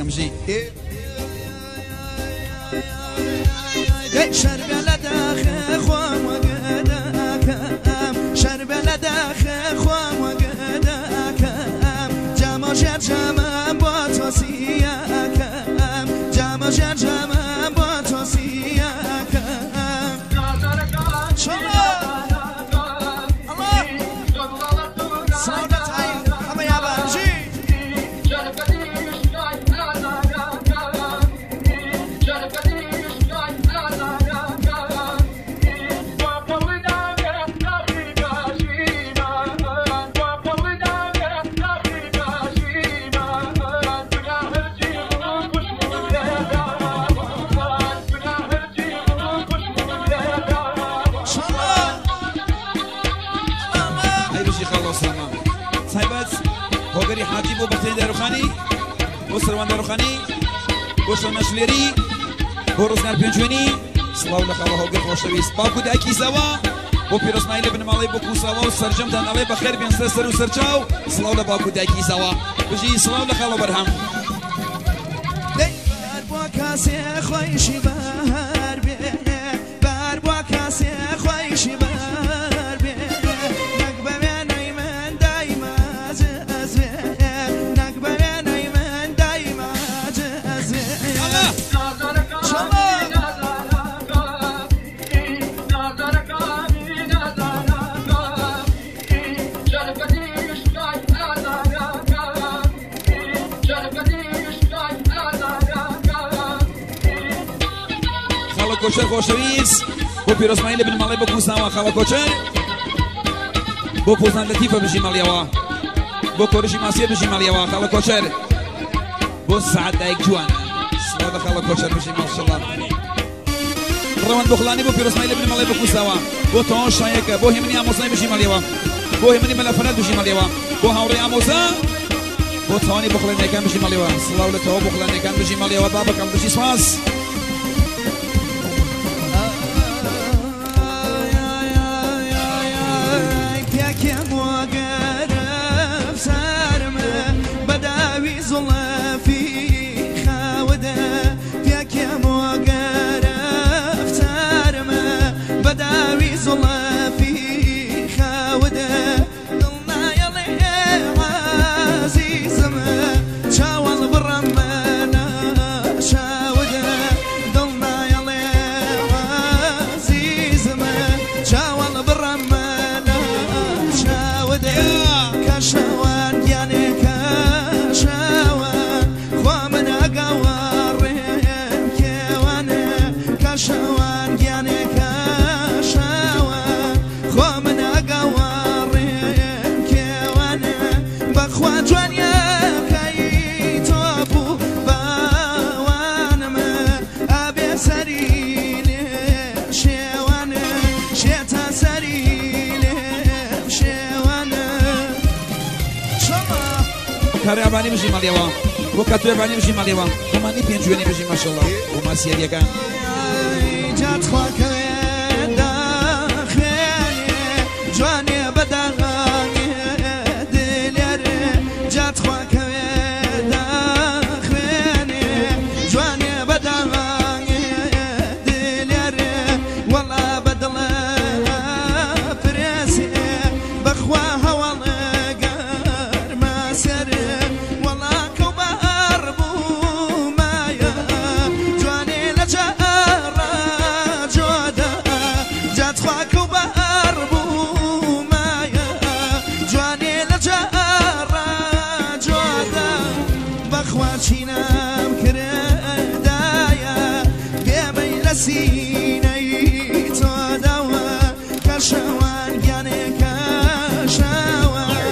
بژی. شربە لە داخە خۆم وەگەداکەم، شربە لە داخە خۆم وەگەداکەم، جامە ژێر جامەم بۆ تۆسیەکەم، جامە ژێر جامەم بۆ تۆسیەکەم. الله سڵاو لە تاین حەمە یابان ژی. هەی بژی خاڵۆ ساما. تایبەت هۆگەری حاجی بۆ بەختیاری داروخانی، بۆ سەروان داروخانی، بۆ شەنەشلێری، بۆ ڕزگار پێنجوێنی. سڵاو لە خاڵە هۆگر خۆشەویست، باوک و دایکی زاوا، بۆ پیرۆزمایی لە بنەماڵەی بۆ کوساوە و سەرجەمتان ئەڵێ بەخێر بێن سەر سەر و سەرچاو. سڵاو لە باوک و دایکی زاوا، بژی. سڵاو لە خاڵە بەرهەم. دەی بار بۆ کاسێ خۆیشی بەهار بێ، بار بۆ کاسێ خۆیشی بەهار بێ، نەک بە وێنەی من دایمە عاجز بێ، نەک بە وێنەی من دایمە عاجز بێ. الله خاڵە کۆچەر خۆشەویست، بۆ پیرۆزمایی لە بنەماڵەی بۆ کوساوە. خاڵە کۆچەر بۆ پۆزان لەتیفە بژی ماڵیەوە، بۆ کۆرشی ماسیە بژی ماڵیەوە. خاڵە کۆچەر بۆ سعد دایک جوانە. سڵاو لە خاڵە کۆچەر، بژی ماشەڵڵا. ڕەوەند بۆخلانی بۆ پیرۆزمایی لە بنەماڵەی بۆ کوساوە، بۆ تەواو شایەکە، بۆ هێمنی ئامۆزای بژی ماڵیەوە، بۆ هێمنی مەلەفەرات بژی ماڵیەوە، بۆ هاوڕێ ئامۆزا، بۆ تەوانی بۆخڵێنەکان بژی ماڵیەوە. سڵاو لە تەواو بۆخڵێنەکان بژی ماڵیەوە. بابەکەم بژی، سواز. پیاکێم وەگەرە سارمە بەداوی زوڵەفی خاوەدە، پیاکێم وەگەرە سارمە بەداوی زوڵەفی خاوەدە، دڵنایەڵێ عازیزمە چاوەڵ بڕەمە ناشاودە، دڵنایەڵێ عازیزمە چاوەڵ بڕەمە ناشاودە. کەشەوان گیانێ کەشەوان خوا من ئەگەوەڕێم کێوانێ، کەشەوان گیانێ کەشەوان خوا من ئەگەوەڕێم کێوانێ، بەخوا جوانیەکەی تۆ بوو باوانمە ئەبێ سەری لێ شێوانێ، شێتە سەری لێ شێوانێ. شەڵا کارێ ئابانی بژی ماڵیەوە، بۆ کاتوێ بانی بژی ماڵیەوە، بۆمانی پێنجوێنی بژی ماشەڵڵا، بۆ ماسیەریەکان. جات خواکەوێ داخوێنێ جوانێ بەداغانێ دلێرێ، جات خواکەوێ داخوێنێ جوانێ بەداغانێ دلێرێ، وەڵا بەدڵە پرێسێ بەخوا هەواڵە گەرمە سەرێ، وەڵا کەوبار بوومایە جوانێ لە جارە جۆدە، جات خوا کەوبار بوومایە جوانێ لە جارە جۆدە، بەخوا چینم کردایە بێمەی لە سینەی تۆ داوە، کەشەوان گیانێ کەشەوان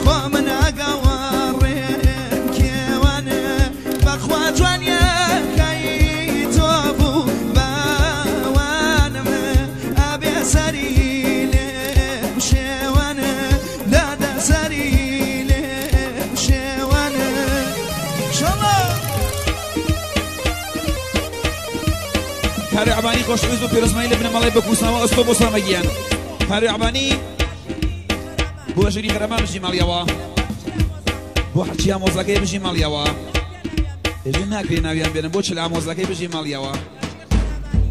خۆ من ئەگەوەڕێم کێوانێ، بەخوا جوانیەکەی تۆ بوو باوانمە ئەبێ سەری لێم شێوانێ، دادە سەری لێم شێوانێ. شەڵا کارێ عبانی خۆشەویست، بۆ پیرۆزمایی لە بنەماڵەی بەکوساوە. ئەستۆ بۆ سامەگیان. کارێ عبانی بۆ ژووری خەرەمان بژی ماڵیەوە، بۆ حەچی ئامۆزاکەی بژی ماڵیەوە. ئێژێ ناکرێ ناویان بێنم بۆ چل ئامۆزاکەی بژی ماڵیەوە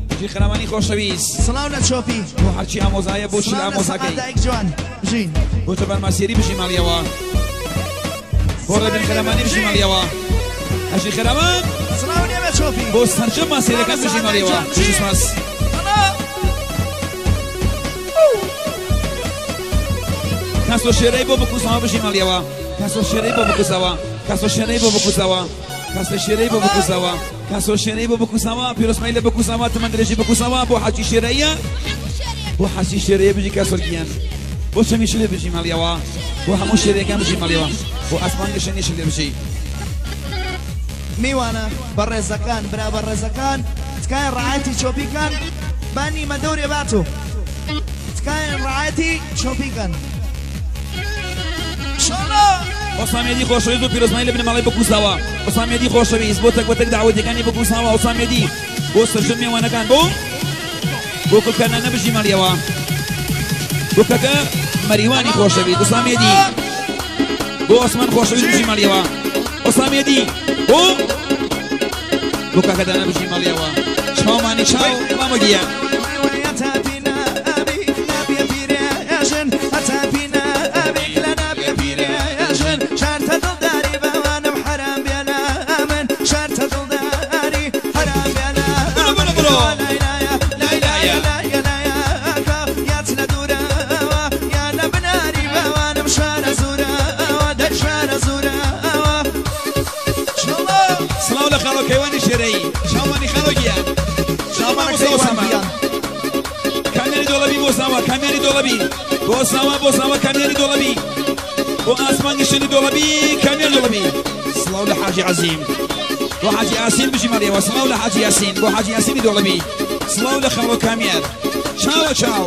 بژی خەرامانی خۆشەویست سڵاو لە چۆپی بۆ هەرچی ئامۆزایە بۆ چل ئامۆزاکەی دایک جوان بژین بۆ تەبان ماسیێری بژی ماڵیەوە بۆ ڕێبین خەرامانی بژی ماڵیەوە هەژی خەرامان سڵاو لێمە چۆپی بۆ سەرجەم ماسیێرەکان بژی ماڵیەوە بژی سپاس. کاسۆ شێرەی بۆ بکوسەوە بژی ماڵیەوە کاسۆ شێرەی بۆ بکوسەوە کاسۆ شێرەی بۆ بکوسەوە کاسۆ شێرەی بۆ بکوسەوە کاسۆ شێرەی بۆ بکوسەوە پیرۆزمای لە بکوسەوە تەمەن درێژی بکوسەوە بۆ حەجی شێرەیە بۆ حەجی شێرەیە بژی کاسۆ گیان بۆ چەمی شلێ بژی ماڵیەوە بۆ هەموو شێرەکان بژی ماڵیەوە بۆ ئاسمان گەشەنی شلێ بژی. میوانە بەڕێزەکان برا بەڕێزەکان تکایە ڕعایەتی چۆپیکان با نیمە دەورێ باتۆ تکایە ڕعایەتی چۆپیکەن. ئۆسامێدی خۆشەویست بۆ پیرۆزمانی لە بنەماڵەی بکوساوە ئۆسامێدی خۆشەویست بۆ تەک بە تەک داوەتەکانی بکوساوە ئۆسامێدی بۆ سەرجەم میوانەکان بۆ بۆ کوڵکانانە بژی ماڵیەوە بۆ کەکە مەریوانی خۆشەویست ئۆسامێدی بۆ ئۆسمان خۆشەویست بژی ماڵیەوە ئۆسامێدی بۆ بۆ کاکەدانە بژی ماڵیەوە چاومانی چاو مامە گیان. سڵاو لە خاڵۆ کەیوانی شێرەیی چاومانی خاڵۆ گیان چاومانی کەیوان گیان کامیانی دۆڵەبی بۆ ساوا کامیانی دۆڵەبی بۆ ساوا بۆ ساوا کامیانی دۆڵەبی بۆ ئاسمان گەشتنی دۆڵەبی کامیان دۆڵەبی سڵاو لە حاجی عەزیم بۆ حاجی ئاسین بژی مەڕیەوە سڵاو لە حاجی یاسین بۆ حاجی یاسینی دۆڵەبی سڵاو لە خاڵۆ کامیار چاوە چاو.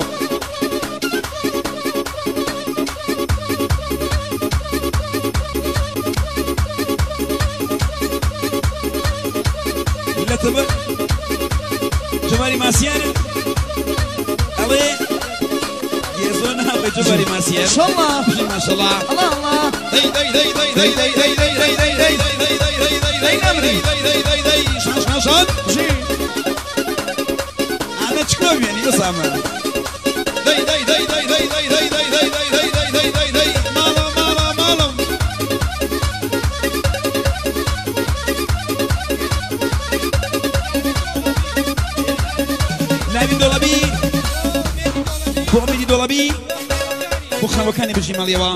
لە تبق جباری ماسیار ئەڵێ گێزۆ ناخۆی جباری ماسیار شەڵڵا بژی ماشەڵڵا. ئەڵا ئەڵا دەی دەی دەی دەی دەی دەی دەی دەی دەی دەی دەی دەی دەی دەی دەی دەی نەمری دەی دەی دەی دەی شان شان شان بژی ئەمە چکۆ بێنی ئوسامە دەی دەی دەی دەی دەی دەی دەی دەی دەی دەی دەی دەی دەی دەی دەی ماڵم ماڵم ماڵم لاوین دۆڵەبی بۆ ئومیدی دۆڵەبی بۆ خاوەکانی بژی ماڵیەوە.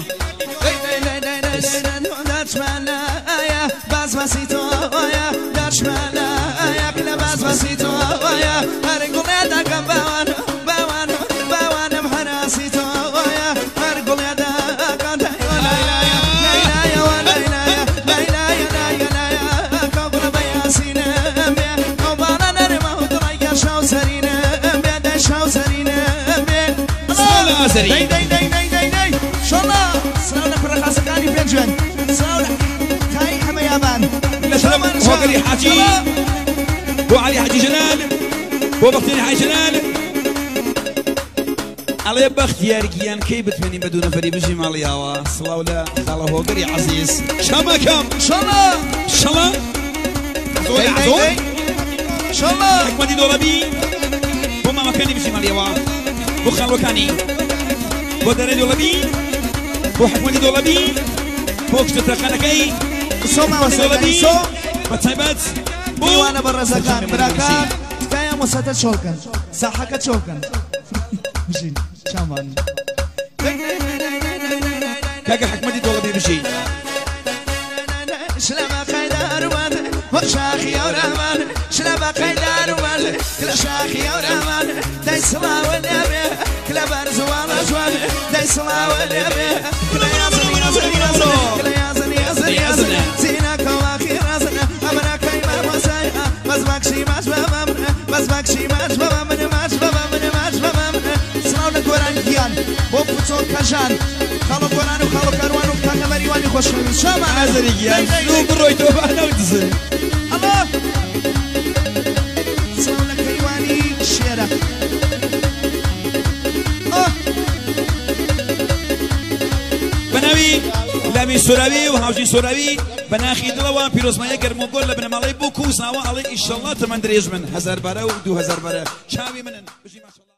سڵاو لە ئازەری. دەی دەی دەی دەی دەی دەی شەڵا سڵاو لە کوڕە خاسەکانی پێنجوێن سڵاو لە تای حەمە یابان لە شەرەف هۆگری حاجی بۆ عەلی حاجی جەلال بۆ بەختیاری حاجی جەلال ئەڵێ بەختیار گیان کەی بتوێنین بە دوو نەفەری بژی ماڵیاوە سڵاو لە خاڵە هۆگری عەزیز شەمەکەم شەڵا شەڵا زۆر دەی دەی زۆر دەی شەڵا حکمەتی دۆڵەبی بۆ مامەکانی بژی ماڵیەوە بۆ خاڵوەکانی بۆ دەرەی دۆڵەبی بۆ حکمەتی دۆڵەبی بۆ کچە تەقانەکەی سۆ ماوەسەکانی دۆڵەبی سۆ بە تایبەت بۆ میوانە بەڕێزەکان براکان تکایە مۆسەتە چۆڵکەن ساحەکە چۆڵکەن بژین چاوان کاکە حکمەتی دۆڵەبی بژی. شلە قەیدار وەک شاخی ئەورامان شلە قەیدار کلە شاخی ئەورامان دەی سڵاوە لێبێ کلە بەرزوانە جوان دەی سڵاوە لێبێ کلە یازن یازن یازن کلە یازن یازن یازن زینەکە واخی ڕازن ئەمراکەی مامۆسای بەس بەخشی ماچ بە مامن بەس بەخشی ماچ بە مامن ماچ بە مامن ماچ بە مامن سڵاو لە گۆران گیان بۆ پوچۆ کەژان خاڵۆ گۆران و خاڵۆ کاروان و کاکە مەریوانی خۆشەویست شامان ئازەری گیان زوو بڕۆی تۆ با نەودزن. ئەڵا سڵاو لە کەیوانی شێرە ئۆ بە ناوی لاوی سۆراوی و هاوژین سۆراوی بە ناخی دڵەوە پیرۆزمایە گەرم و گۆر لە بنەماڵەی بووک و زاوا ئەڵێ ئیشەڵڵا تەمەن درێژ بن هەزار بارە و 2000 بارە چاوی منن بژی ماشەڵڵا.